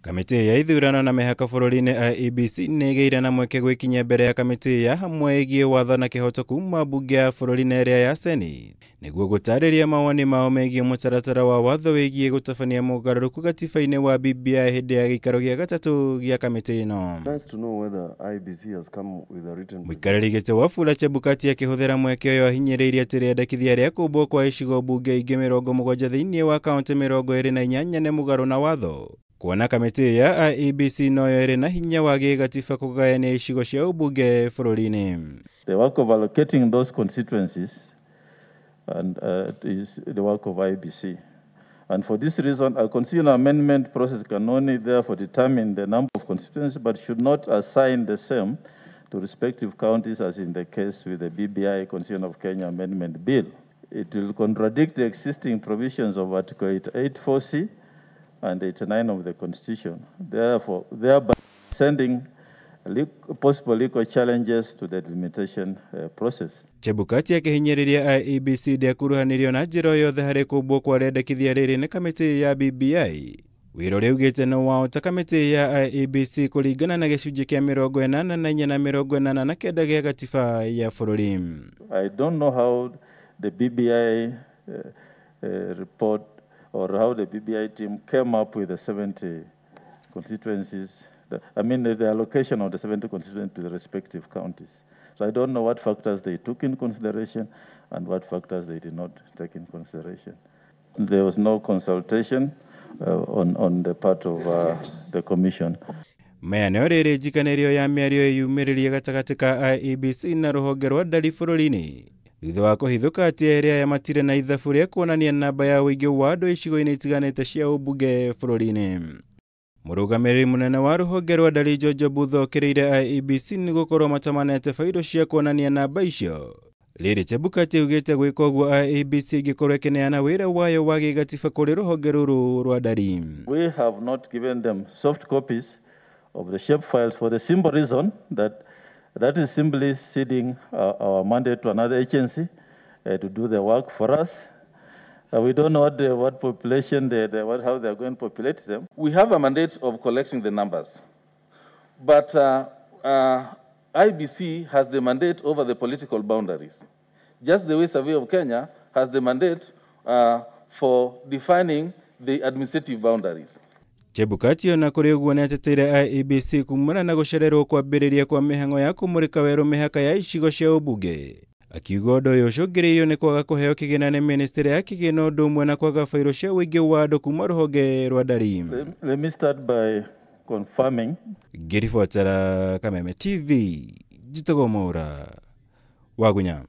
Kamĩtĩ ya ithurano na mĩhaka bũrũri-inĩ IEBC nĩ ĩgĩire na mweke gwĩkinyia mbere ya kamĩtĩ ya hamwe ĩgiĩ watho na kĩhoto kuma mbunge ya bũrũri na ĩrĩa ya Senate nĩguo gũtarĩria mawoni mao megiĩ mũtaratara wa watho wĩgiĩ gũtabania mogarũrũku gatiba-inĩ wa BBI hĩndĩ ya gĩikaro gĩa gatatũ gĩa kamĩtĩ ĩno. Nice to know whether IEBC has come with a written Mũikarĩri gĩtĩ Wafula Chebukati akĩhũthĩra mweke ũyũ ahinyĩrĩirie atĩ rĩendekithia rĩa kũmbwo kwa icigo mbunge ingĩ 70 thĩinĩ wa kaũntĩ 28 nĩ mũgarũ na watho. Kuona kamĩtĩ ya IEBC noyo ĩrĩ na hinya wa gĩgatiba kũgayania icigo cia ũmbunge bũrũri-inĩ. The work of allocating those constituencies and is the work of IEBC. And for this reason, a constitutional amendment process can only therefore determine the number of constituencies, but should not assign the same to respective counties as in the case with the BBI Constitution of Kenya Amendment Bill. It will contradict the existing provisions of Article 84C and 89 of the Constitution, therefore, thereby sending possible legal challenges to the delimitation process. Chebukati akĩhinyĩrĩria IEBC ndĩakuruhanirio na njĩra o yothe harĩ kũmbwo kwa rĩendekithia rĩrĩ nĩ kamĩtĩ ya BBI. Wĩra ũrĩa ugĩte nĩ wao ta kamĩtĩ ya IEBC kũringana na gĩcunjĩ kĩa 84 na 89 gĩa gatiba ya bũrũri. I don't know how the BBI report or how the BBI team came up with the 70 constituencies, the allocation of the 70 constituencies to the respective counties. So I don't know what factors they took in consideration and what factors they did not take in consideration. There was no consultation on the part of the Commission. Maya nĩo rĩrĩ njikanĩrio ya mĩario yumĩrĩrie gatagatĩ ka IEBC na rũhonge rwa ndari bũrũri-inĩ thutha wa kũhithũka atĩ erĩ aya matirĩ na ithabu rĩa kuonania namba ya ũingĩ wa andũ icigo-inĩ itiganĩte cia ũmbunge bũrũri-inĩ. Mũrũgamĩrĩri mũnene wa rũhonge rwa ndari George Butho okĩrĩire IEBC nĩ gũkorwo matamanete bairũ cia kuonania namba icio. Rĩrĩ Chebukati augĩte gwĩka ũguo IEBC ĩngĩkorwo ĩkĩneana wĩra wayo wa gĩgatiba kũrĩ rũhonge rũrũ rwa ndari. We have not given them soft copies of the shape files for the simple reason that that is simply ceding our mandate to another agency to do the work for us. We don't know what population, how they are going to populate them. We have a mandate of collecting the numbers, but IBC has the mandate over the political boundaries, just the way Survey of Kenya has the mandate for defining the administrative boundaries. Chebukati ona kũrĩ ũguo nĩateteire IEBC kumana na gũcererwo kwambĩrĩria kwa mĩhang'o ya kũmũrĩka werũ mĩhaka ya icigo cia ũmbunge. Akiuga ũndũ ũyũ ũcũngĩrĩirio nĩ kwaga kũheo kĩgĩna nĩ ministry ya kĩgĩna ũndũ ũmwe na kwaga bairũ cia ũingĩ wa andũ kuma rũhonge rwa ndari. Let me start by confirming. Ngĩribotera Kameme TV, njĩtagwo Mwaura Wagunya.